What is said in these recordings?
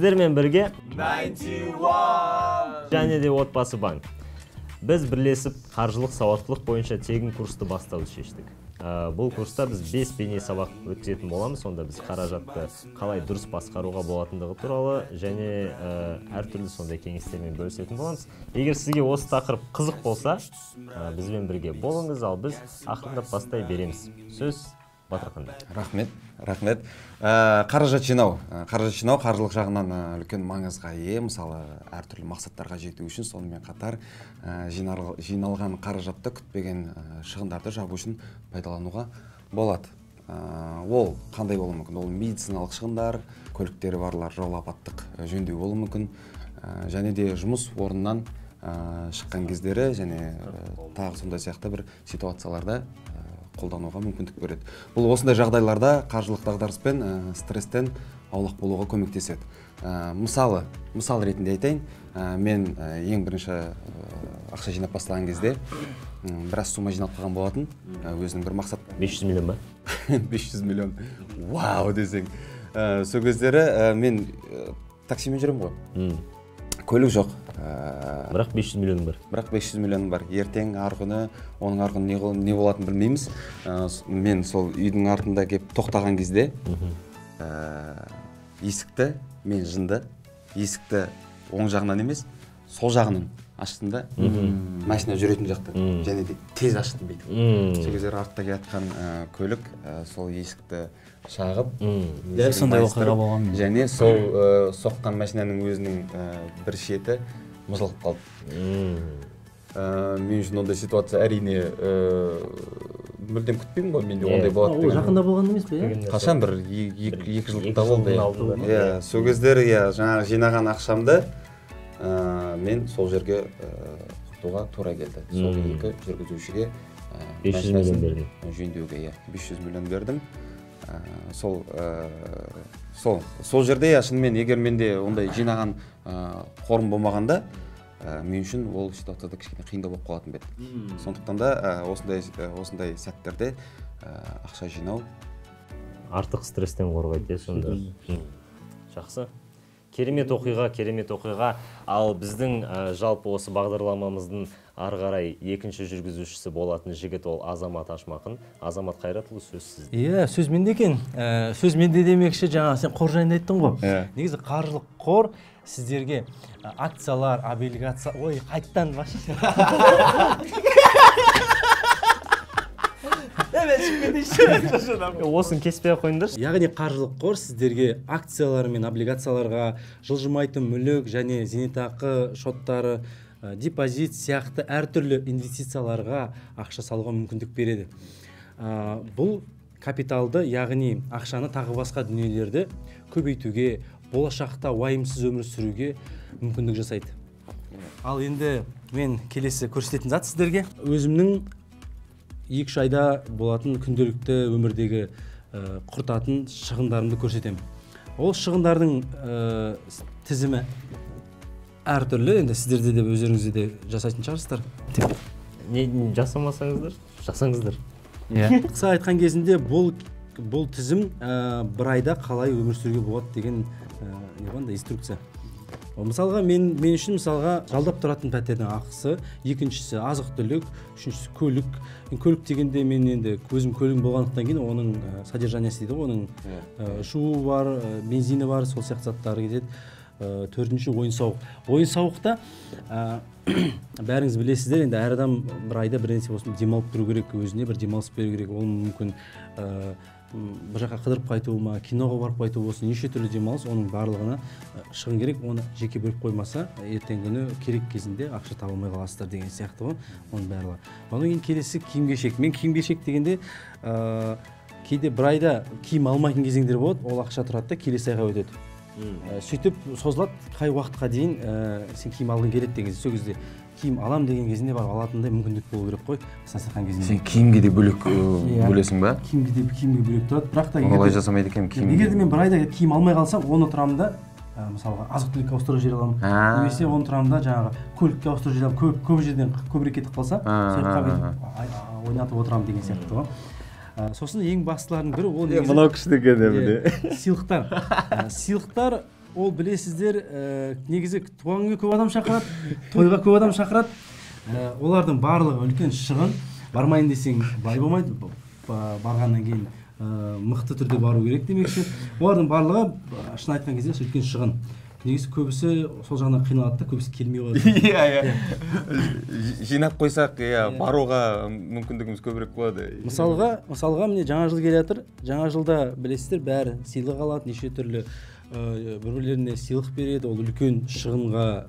Сіздермен бірге 91 және де Отбасы банк. Біз бірлесіп қаржылық сауаттылық бойынша тегін курсты бастауды шештік. Бұл курста біз 5 бейне сабақ өткізетін боламыз. Сонда біз қаражатты қалай дұрыс басқаруға болатындығы туралы және әртүрлі сондай кеңестермен бөлісетін боламыз. Егер сізге осы тақырып қызық болса, бізбен бірге болыңыз, ал біз ақырындап бастай береміз. Сөз Батырханда. Рахмет, рахмет. Қаражат жинау. Қаражат жинау қаржылық жағынан үлкен маңызға ие, мысалы, әртүрлі мақсаттарға жету үшін, сонымен қатар жиналған қаражатты күтпеген шығындарды жабу үшін пайдалануға болады. Ол қандай болуы мүмкін? Ол медициналық шығындар, көліктері барлар жол апаттық жөндеу болуы мүмкін, және де жұмыс орнынан шыққан кездері және тағы сондай сияқты бір ситуацияларда қолдануға мүмкіндік береді. Бұл осындай жағдайларда қаржылық дағдарыс пен стресстен аулақ болуға көмектеседі. Мысалы, мысал ретінде айтайын, мен ең бірінші ақша жинап бастаған кезде біраз сумма жиналып қалған болатын. Өзінің бір мақсат. 500 миллион ба? 500 миллион. Вау десең. Сол кездері мен таксимен жүремін ғой. Көлік жоқ. Бірақ 500 миллионым бар. Бірақ 500 миллионым бар. Ертең арғы күні, оның арғы күні не болатынын білмейміз. Мен сол үйдің артында кеп тоқтаған кезде есікті, мен жынды, есікті оң жағынан емес, сол жағынан аштым да, машина жүретін жақтан, және де тез аштым бүйтіп. Сол кездері артта келе жатқан көлік сол есікті шағып, дәл сондай оқиға болған. Және сол соққан машинаның өзінің бір шеті мыжылып қалды. Мен үшін ондай ситуация әрине мүлдем күтпеймін ғой, менде ондай болады деген. Ол жақында болған емес пе, иә? Қашан бір екі жылдықта болды. Иә, сол кездері жаңағы жинаған ақшамды мен сол жерге құртуға тура келді. Сол екі жүргізушіге 500 миллион бердім. Жөндеуге, иә, 500 миллион бердім. Сол жерде шынымен егер менде ондай жинаған қорым болмағанда, мен үшін ол ситуацияда кішкене қиындау болып қалатын еді. Сондықтан да осындай сәттерде ақша жинау артық стресстен қорғайды, сонда. Жақсы. Керемет оқиға, керемет оқиға. Ал біздің жалпы осы бағдарламамыздың ары қарай екінші жүргізушісі болатын жігіт ол Азамат Ашмақын. Азамат Қайратұлы, сөз сізде. Иә, сөз менде екен. Сөз менде демекші, жаңа сен қор жайында айттың ғой. Негізі қаржылық қор сіздерге акциялар, облигация, ой, қайттан вообще. Осын кеспей қойыңдаршы. Яғни қаржылық қор сіздерге акциялар мен облигацияларға, жылжымайтын мүлік және зейнетақы шоттары, депозит сияқты әртүрлі инвестицияларға ақша салуға мүмкіндік береді. Бұл капиталды, яғни ақшаны тағы басқа дүниелерді көбейтуге, болашақта уайымсыз өмір сүруге мүмкіндік жасайды. Ал енді мен келесі көрсететін зат сіздерге өзімнің 2-3 айда болатын күнделікті өмірдегі құртатын шығындарымды көрсетемін. Ол шығындардың тізімі әртүрлі, енді сіздерде де өздеріңізде де жасайтын шығарсыздар. Не жасамасаңыздар, жасаңыздар. Қысқа айтқан кезінде бұл тізім бір айда қалай өмір сүруге болады деген не қандай инструкция. Мысалға, мен үшін мысалға жалдап тұратын пәтердің ақысы, екіншісі азық-түлік, үшіншісі көлік. Көлік дегенде мен енді өзім көлігім болғандықтан кейін оның содержаниясы дейді ғой, оның шуы бар, бензині бар, сол сияқты заттары кетеді. Төртінші ойын-сауық. Ойын-сауықта бәріңіз білесіздер, енді әр адам бір айда бір нәрсе болсын демалып тұру керек, өзіне бір демалыс беру керек. Ол мүмкін бір жаққа қыдырып қайту ма, киноға барып қайту болсын, неше түрлі демалыс, оның барлығына шығын керек. Оны жеке бөліп қоймаса, ертеңгі күні керек кезінде ақша таба алмай қаласыздар деген сияқты ғой, оның барлығы. Одан кейін келесі киім-кешек. Мен киім-кешек дегенде кейде бір айда киім алмайтын кезеңдер болады, ол ақша тұрады да келесі айға өтеді. Сөйтіп созылады, қай уақытқа дейін сен киім алғың келеді деген кезде, сол кезде киім алам деген кезінде барып алатындай мүмкіндік болу керек қой, қысқасы кезінде. Сен киімге де бөлек бөлесің ба? Киімге де бөлек тұрады, бірақ та олай жасамайды екенмін киімге. Егер де мен бір айда киім алмай қалсам, оны тұрамын да, мысалға азық-түлікке ауыстырып жібере аламын, немесе оны тұрамын да жаңағы көлікке ауыстырып жібере аламын, көп жерден көбірек кетіп қалса, сол жаққа бүйтіп ойнатып отырамын деген сияқты ғой. Сосын ең бастыларының бірі ол негізі мынау күшті екен, міне. Сыйлықтар. Сыйлықтар Ол білесіздер, негізі туған күнге көп адам шақырады, тойға көп адам шақырады. Олардың барлығы үлкен шығын. Бармайын десең былай болмайды, барғаннан кейін мықты түрде бару керек демекші. Олардың барлығы шын айтқан кезде үлкен шығын. Негізі көбісі сол жағынан қиналады да, көбісі келмей қояды. Иә, иә. Жинап қойсақ, иә, баруға мүмкіндігіміз көбірек болады. Мысалға міне жаңа жыл келе жатыр. Жаңа жылда білесіздер, бәрі сыйлық алады, неше түрлі бір-бірлеріне сыйлық береді. Ол үлкен шығынға,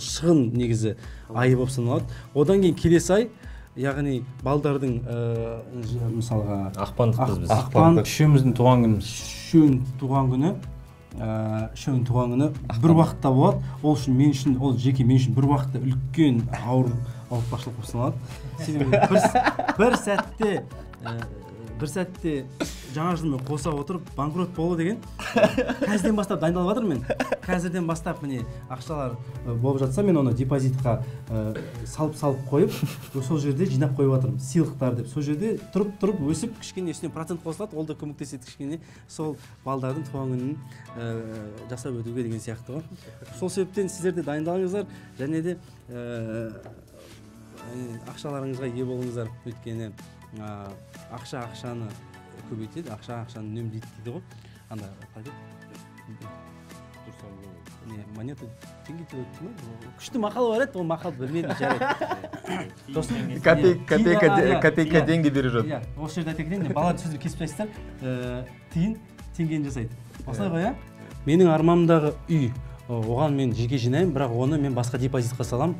шығын негізі айы болып саналады. Одан кейін келесі ай, яғни балдардың мысалға ақпандықпыз біз. Ақпан үшеуміздің туған күніміз. Үшеуінің туған күні. Үшеуінің туған күні бір уақытта болады. Ол үшін мен үшін, ол жеке мен үшін бір уақытта үлкен ауыр ауыртпашылық болып саналады. Себебі бір сәтте жаңа жылмен қоса отырып банкрот болу деген қазірден бастап дайындалып жатырмын мен. Қазірден бастап міне ақшалар болып жатса, мен оны депозитқа салып қойып, сол жерде жинап қойып жатырмын. Сыйлықтар деп сол жерде тұрып өсіп, кішкене үстіне процент қосылады, ол да көмектеседі кішкене сол балдардың туған күнін жасап өтуге деген сияқты ғой. Сол себептен сіздер де дайындалыңыздар және де ақшаларыңызға ие болыңыздар. Өйткені ақша ақшаны көбейтеді, ақша ақшаны үнемдейді дейді ғой. Анда қалай дейді? Не, монета теңге дейді ме? Күшті мақал бар еді, ол мақалды білмедім, жарайды. Копейка деньги бережет. Иә, осы жерде айта кетейін, бала сөзді кесіп тастайсыздар, тиын теңгені жасайды. Осылай ғой, иә? Менің арманымдағы үй, оған мен жеке жинаймын, бірақ оны мен басқа депозитқа салам,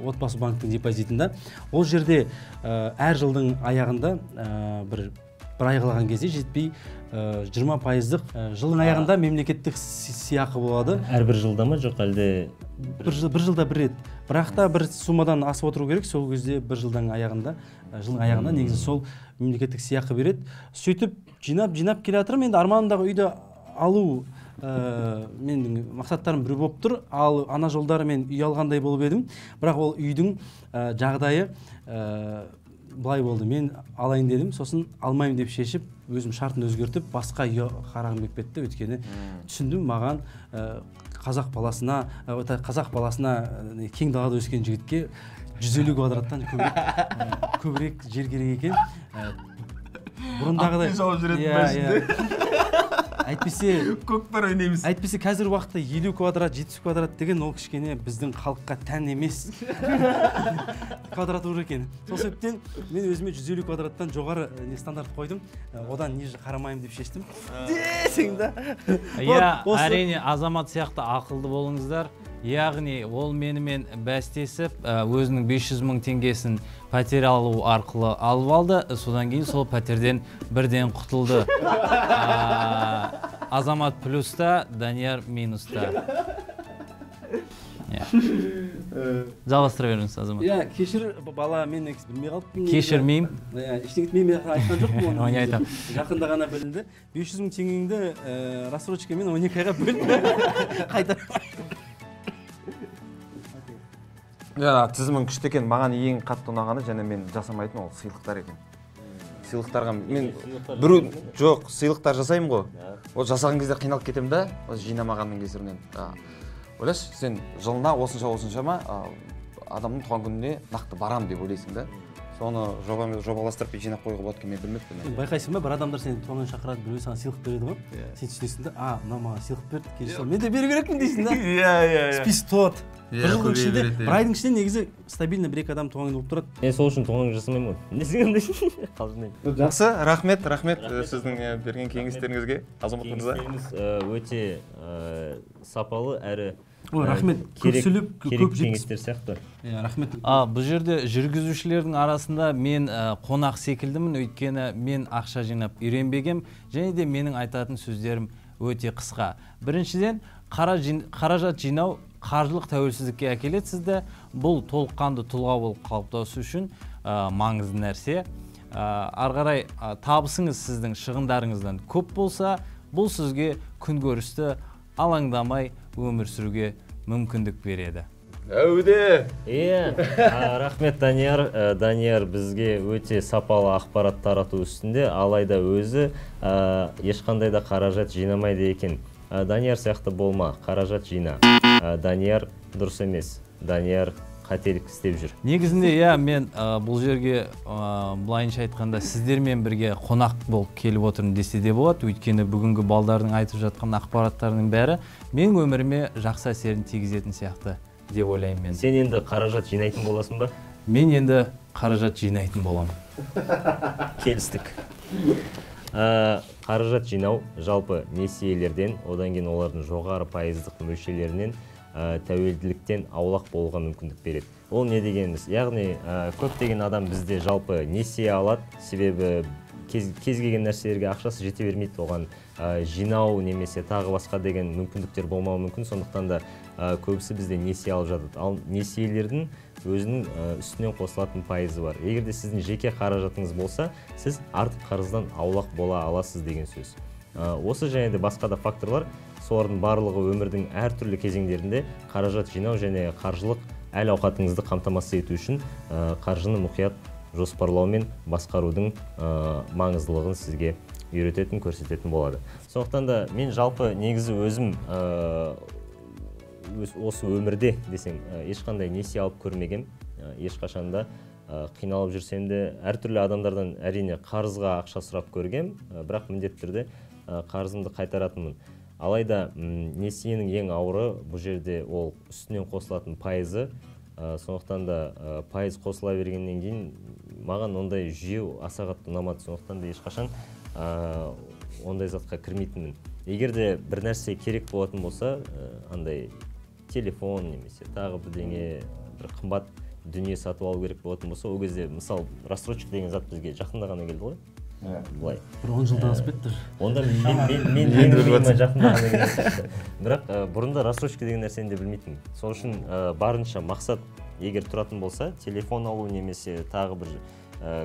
Отбасы банктің депозитында. Ол жерде әр жылдың аяғында бір ай қалған кезде жетпей 20%-лық жылдың аяғында мемлекеттік сыйақы болады. Әрбір жылда ма, жоқ әлде? Бір жылда бір рет. Бірақ та бір суммадан асып отыру керек, сол кезде бір жылдың аяғында, жылдың аяғында негізі сол мемлекеттік сыйақы береді. Сөйтіп жинап келе жатырмын. Енді арманымдағы үйді алу менің мақсаттарым бір болып тұр. Ал ана жолдары мен үй алғандай болып едім. Бірақ ол үйдің жағдайы былай болды. Мен алайын дедім, сосын алмаймын деп шешіп, өзім шартын өзгертіп, басқа үй қарағым келіп кетті. Өйткені түсіндім, маған қазақ баласына кең далада өскен жігітке 150 квадраттан көбірек жер керек екен. Бұрындағыдай. Әйтпесе көкпар ойнаймыз. Әйтпесе қазір уақытта 50 квадрат, 70 квадрат деген ол кішкене біздің халыққа тән емес квадратура екен. Сол себептен мен өзіме 150 квадраттан жоғары стандарт қойдым. Одан ниже қарамаймын деп шештім. Десең да. Иә, әрине Азамат сияқты ақылды болыңыздар. Яғни ол менімен бәстесіп, өзінің 500 мың теңгесін пәтер алу арқылы алып алды, содан кейін сол пәтерден бірден құтылды. Азамат плюста, Данияр минуста. Жалғастыра беріңіз, Азамат. Иә, кешір, бала, мен негізі білмей қалыппын. Кешірмеймін. Иә, ештеңе етмеймін, мен айтқан жоқпын оны. Оны айтамын. Жақында ғана білінді. 500 мың теңгеңді рассрочкамен 12 айға бөліп қайтарып. Ja, тізімің күшті екен. Маған ең қатты ұнағаны және мен жасамайтын ол сыйлықтар екен. Сыйлықтарға мен біреу жоқ, сыйлықтар жасаймын ғой. Ол жасаған кезде қиналып кетемін да, ол жинамағанның кесірінен. Ойлашы, сен жылына осынша ма адамның туған күніне нақты барам деп ойлайсың да. Соны жобаластырып жинап қоюға болады екен, мен білмеппін. Байқайсың ба, бір адамдар сені туған күніне шақырады, біреу саған сыйлық береді ғой. Сен түсінесің да, а, мынау маған сыйлық берді, келесі жылы мен де беру керекпін дейсің да. Иә. Список толады. Бір жылдың ішінде, бір айдың ішінде негізі стабильно бір екі адам туған күні болып тұрады. Мен сол үшін туған күн жасамаймын ғой. Несің андай? Қалжыңдаймын. Жақсы, рахмет, рахмет сіздің берген кеңестеріңізге, Азамат мырза. Кеңестеріңіз өте сапалы әрі Ой, рахмет. Көп сөйлеп, көп кеңестер сияқты. Иә, рахмет. Бұл жерде жүргізушілердің арасында мен қонақ секілдімін, өйткені мен ақша жинап үйренбегем, және де менің айтатын сөздерім өте қысқа. Біріншіден, қаражат жинау қаржылық тәуелсіздікке әкеледі сізді. Бұл толыққанды тұлға болып қалыптасу үшін маңызды нәрсе. Ары қарай табысыңыз сіздің шығындарыңыздан көп болса, бұл сізге күнкөрісті алаңдамай өмір сүруге мүмкіндік береді. Әуде! Иә, рахмет Данияр. Данияр бізге өте сапалы ақпарат тарату үстінде, алайда өзі ешқандай да қаражат жинамайды екен. Данияр сияқты болма, қаражат жина. Данияр дұрыс емес, Данияр қателік істеп жүр. Негізінде, иә, мен бұл жерге былайынша айтқанда сіздермен бірге қонақ болып келіп отырмын десе де болады. Өйткені бүгінгі балдардың айтып жатқан ақпараттарының бәрі менің өміріме жақсы әсерін тигізетін сияқты деп ойлаймын мен. Сен енді қаражат жинайтын боласың ба? Мен енді қаражат жинайтын боламын. Келістік. Қаражат жинау жалпы несиелерден, одан кейін олардың жоғары пайыздық мөлшерлерінен, тәуелділіктен аулақ болуға мүмкіндік береді. Ол не дегеніміз? Яғни көптеген адам бізде жалпы несие алады, себебі кез келген нәрселерге ақшасы жете бермейді, оған жинау немесе тағы басқа деген мүмкіндіктер болмауы мүмкін. Сондықтан да көбісі бізде несие алып жатады. Ал несиелердің өзінің үстінен қосылатын пайызы бар. Егер де сіздің жеке қаражатыңыз болса, сіз артық қарыздан аулақ бола аласыз деген сөз. Осы және де басқа да факторлар, солардың барлығы өмірдің әртүрлі кезеңдерінде қаражат жинау және қаржылық әл-ауқатыңызды қамтамасыз ету үшін қаржыны мұқият жоспарлау мен басқарудың маңыздылығын сізге үйрететін, көрсететін болады. Сондықтан да мен жалпы негізі өзім осы өмірде десең ешқандай несие алып көрмегем, ешқашанда қиналып жүрсем де әртүрлі адамдардан әрине қарызға ақша сұрап көргем, бірақ міндетті түрде қарызымды қайтаратынмын. Алайда несиенің ең ауыры бұл жерде ол үстінен қосылатын пайызы. Сондықтан да пайыз қосыла бергеннен кейін маған ондай жүйе аса қатты ұнамады. Сондықтан да ешқашан ондай затқа кірмейтінмін. Егер де бір нәрсе керек болатын болса, андай телефон немесе тағы бірдеңе, бір қымбат дүние сатып алу керек болатын болса, ол кезде мысалы рассрочка деген зат бізге жақында ғана келді ғой. Былай. Бір 10 жылдан асып кетті. Онда мен миыма жақында ғана келді. Бірақ бұрында рассрочка деген нәрсені де білмейтінмін. Сол үшін барынша мақсат егер тұратын болса, телефон алу немесе тағы бір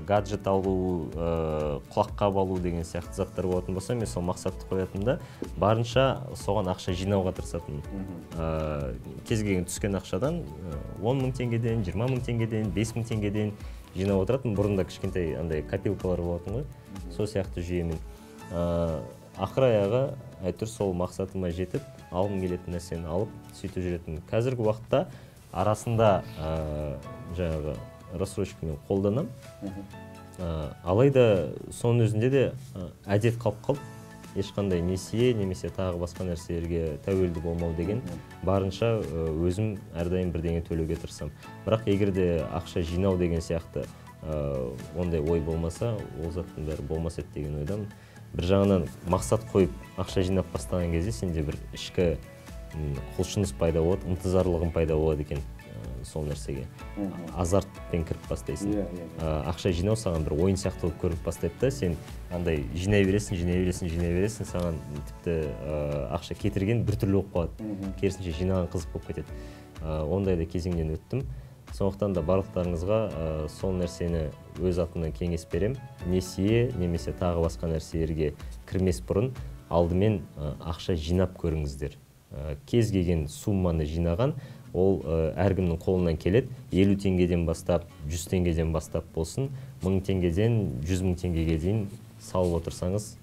гаджет алу, құлаққап алу деген сияқты заттар болатын болса, мен сол мақсатты қоятын да барынша соған ақша жинауға тырысатынмын. Кез келген түскен ақшадан 10 мың теңгеден, 20 мың теңгеден, 5 мың теңгеден жинап отыратын. Бұрында кішкентай андай копилкалар болатын ғой, сол сияқты жүйемен. Ақыр аяғы әйтеуір сол мақсатыма жетіп, алғым келетін нәрсені алып, сөйтіп жүретінмін. Қазіргі уақытта арасында жаңағы рассрочкамен қолданам. Алайда соның өзінде де әдет қалып қалды. Ешқандай несие немесе тағы басқа нәрселерге тәуелді болмау деген барынша өзім әрдайым бірдеңе төлеуге тырысамын. Бірақ егер де ақша жинау деген сияқты ондай ой болмаса, ол заттың бәрі болмас еді деген ойдамын. Бір жағынан мақсат қойып ақша жинап бастаған кезде сенде бір ішкі құлшыныс пайда болады, ынтызарлығың пайда болады екен сол нәрсеге. Азартпен кіріп бастайсың. Ақша жинау саған бір ойын сияқты болып көрініп бастайды да, сен андай жинай бересің, жинай бересің, жинай бересің, саған тіпті ақша кетірген біртүрлі болып қалады. Керісінше жинаған қызық болып кетеді. Ондай да кезеңнен өттім. Сондықтан да барлықтарыңызға сол нәрсені өз атымнан кеңес берем. Несие немесе тағы басқа нәрселерге кірмес бұрын алдымен ақша жинап көріңіздер. Кез келген сумманы жинаған, ол әркімнің қолынан келеді. 50 теңгеден бастап, 100 теңгеден бастап болсын, 1000 теңгеден 100 мың теңгеге дейін салып отырсаңыз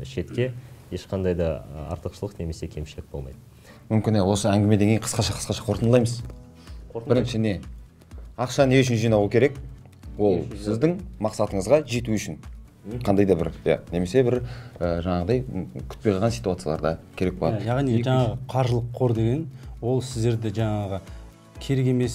шетке, ешқандай да артықшылық немесе кемшілік болмайды. Мүмкін осы әңгімеден кейін қысқаша қорытындылаймыз. Бірінші не? Ақша не үшін жинау керек? Ол сіздің мақсатыңызға жету үшін. Қандай да бір, немесе бір жаңағыдай күтпей қалған ситуацияларда керек болады. Яғни жаңағы қаржылық қор деген, ол сіздерді жаңағы керек емес,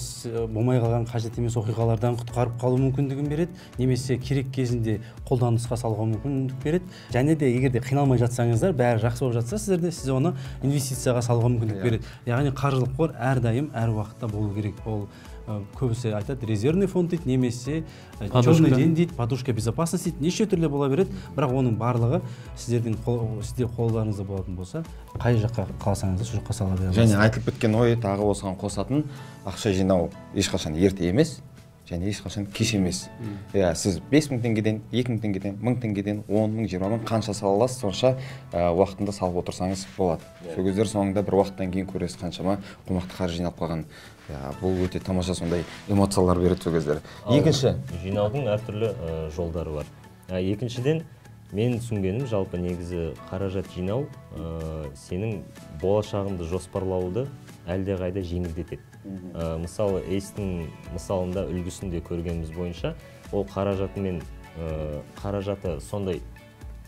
болмай қалған қажет емес оқиғалардан құтқарып қалу мүмкіндігін береді, немесе керек кезінде қолданысқа салуға мүмкіндік береді. Және де егер де қиналмай жатсаңыздар, бәрі жақсы болып жатса, сіздерде сіз оны инвестицияға салуға мүмкіндік береді. Яғни қаржылық қор әрдайым, әр уақытта болу керек. Ол көбісі айтады резервный фонд дейді, немесе черный день дейді, подушка безопасности дейді, неше түрлі бола береді. Бірақ оның барлығы сіздердің сізде қолдарыңызда болатын болса, қай жаққа қаласаңыз сол жаққа сала бересіз. Және айтылып кеткен ой тағы осыған қосатын, ақша жинау ешқашан ерте емес, және ешқашан кеш емес. Иә, сіз 5000 теңгеден, 2000 теңгеден, 1000 теңгеден, 10 мың, 20 мың қанша сала аласыз, сонша уақытында салып отырсаңыз болады. Сол кездер соңында бір уақыттан кейін көресіз қаншама қомақты қаржы жиналып қалған. Бұл өте тамаша сондай эмоциялар береді сол кездері. Екінші, жинаудың әртүрлі жолдары бар. Екіншіден, Мен түсінгенім, жалпы негізі қаражат жинау сенің болашағыңды жоспарлауды әлдеқайда жеңілдетеді. Мысалы, Эйстің мысалында, үлгісінде көргеніміз бойынша, ол қаражатымен қаражаты сондай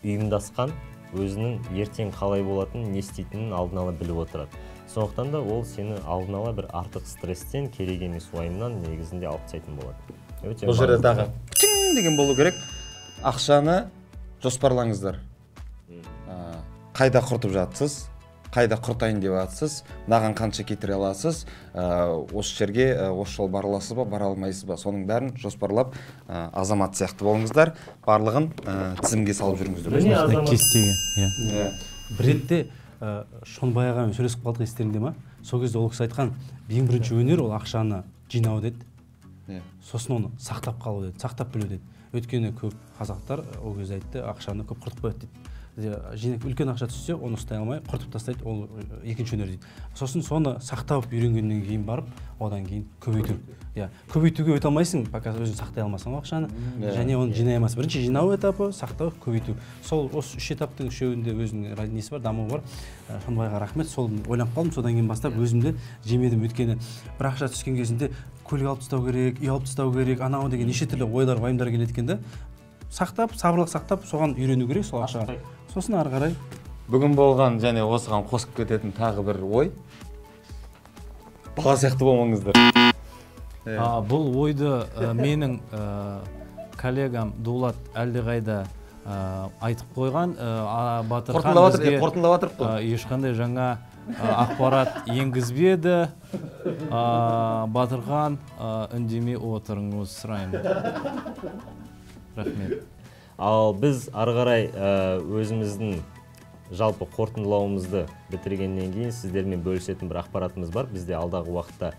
ұйымдасқан, өзінің ертең қалай болатынын, не істейтінін алдын ала біліп отырады. Сондықтан да ол сені алдын ала бір артық стресстен, керек емес уайымнан негізінде алып тастайтын болады. Өте Бұл жерде маңызды. тағы «птің» деген болу керек. Ақшаны жоспарлаңыздар. Қайда құртып жатсыз, қайда құртайын деп жатсыз, мынаған қанша кетіре аласыз, осы жерге осы жол бара аласыз ба, бара алмайсыз ба, соның бәрін жоспарлап, азамат сияқты болыңыздар, барлығын тізімге салып жүріңіздер. Міне, азамат. Кестеге, иә. Иә. Бір ретте Шонбай ағамен сөйлесіп қалдық, естеріңде ма? Сол кезде ол кісі айтқан: ең бірінші өнер ол ақшаны жинау деді. Сосын оны сақтап қалу деді, сақтап білу деді. Өйткені көп қазақтар, ол кезде айтты, ақшаны көп құртып қояды дейді. Жинап, үлкен ақша түссе, оны ұстай алмай құртып тастайды, ол екінші өнер дейді. Сосын соны сақтап үйренгеннен кейін барып, одан кейін көбейту. Иә, көбейтуге өте алмайсың, пока өзің сақтай алмасаң ол ақшаны, және оны жинай алмайсың. Бірінші жинау этапы, сақтау, көбейту. Сол осы үш этаптың үшеуінде өзінің несі бар, дамуы бар. Шонбайға рахмет, сол ойланып қалдым, содан кейін бастап өзімді жемедім. Өйткені бір ақша түскен кезінде көлік алып тастау керек, үй алып тастау керек, анау деген неше түрлі ойлар, уайымдар келеді екен да. Сақтап, сабырлық сақтап, соған үйрену керек, сол ақшаға. Сосын ары қарай. Бүгін болған және осыған қосып кететін тағы бір ой. Бала сияқты болмаңыздар. Бұл ойды менің коллегам Дулат әлдеқайда айтып қойған. Батырхан Қорытындылап жатыр, бізге, қорытындылап жатырық қой. Ешқандай жаңа ақпарат енгізбеді. Батырхан, үндемей отырыңыз, сұраймын. Рахмет. Ал біз ары қарай өзіміздің жалпы қорытындылауымызды бітіргеннен кейін сіздермен бөлісетін бір ақпаратымыз бар. Бізде алдағы уақытта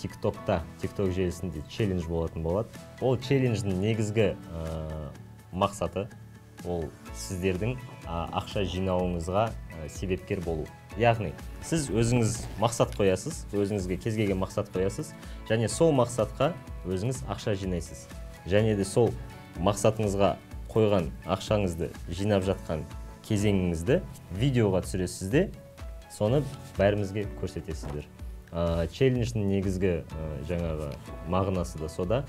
ТикТокта, ТикТок желісінде челлендж болатын болады. Ол челлендждің негізгі мақсаты ол сіздердің ақша жинауыңызға себепкер болу. Яғни сіз өзіңіз мақсат қоясыз, өзіңізге кез келген мақсат қоясыз және сол мақсатқа өзіңіз ақша жинайсыз. Және де сол мақсатыңызға қойған ақшаңызды жинап жатқан кезеңіңізді видеоға түсіресіз де, соны бәрімізге көрсетесіздер. Челлендждің негізгі жаңағы мағынасы да сода,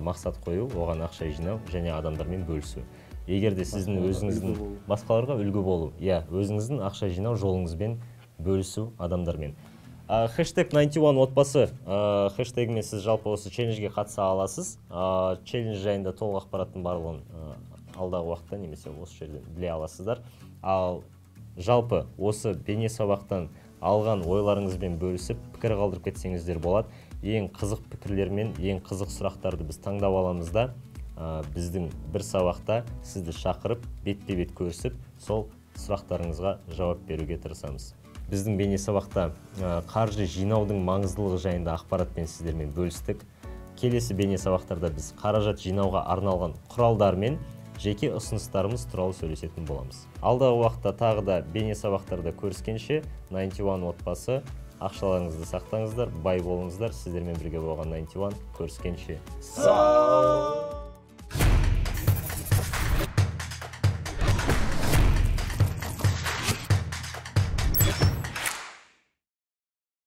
мақсат қою, оған ақша жинау және адамдармен бөлісу. Егер де сіздің өзіңіздің басқаларға үлгі болу, иә, өзіңіздің ақша жинау жолыңызбен бөлісу адамдармен. Хэштег 91 отбасы хэштегімен сіз жалпы осы челленджге қатыса аласыз. Челлендж жайында толық ақпараттың барлығын алдағы уақытта немесе осы жерден біле аласыздар. Ал жалпы осы бейне сабақтан алған ойларыңызбен бөлісіп, пікір қалдырып кетсеңіздер болады. Ең қызық пікірлер мен ең қызық сұрақтарды біз таңдап аламыз да, біздің бір сабақта сізді шақырып, бетпе-бет көрісіп, сол сұрақтарыңызға жауап беруге тырысамыз. Біздің бейне сабақта қаржы жинаудың маңыздылығы жайында ақпаратпен сіздермен бөлістік. Келесі бейне сабақтарда біз қаражат жинауға арналған құралдар мен жеке ұсыныстарымыз туралы сөйлесетін боламыз. Алдағы уақытта тағы да бейне сабақтарда көріскенше, 91 отбасы, ақшаларыңызды сақтаңыздар, бай болыңыздар. Сіздермен бірге болған 91, көріскенше. Сау!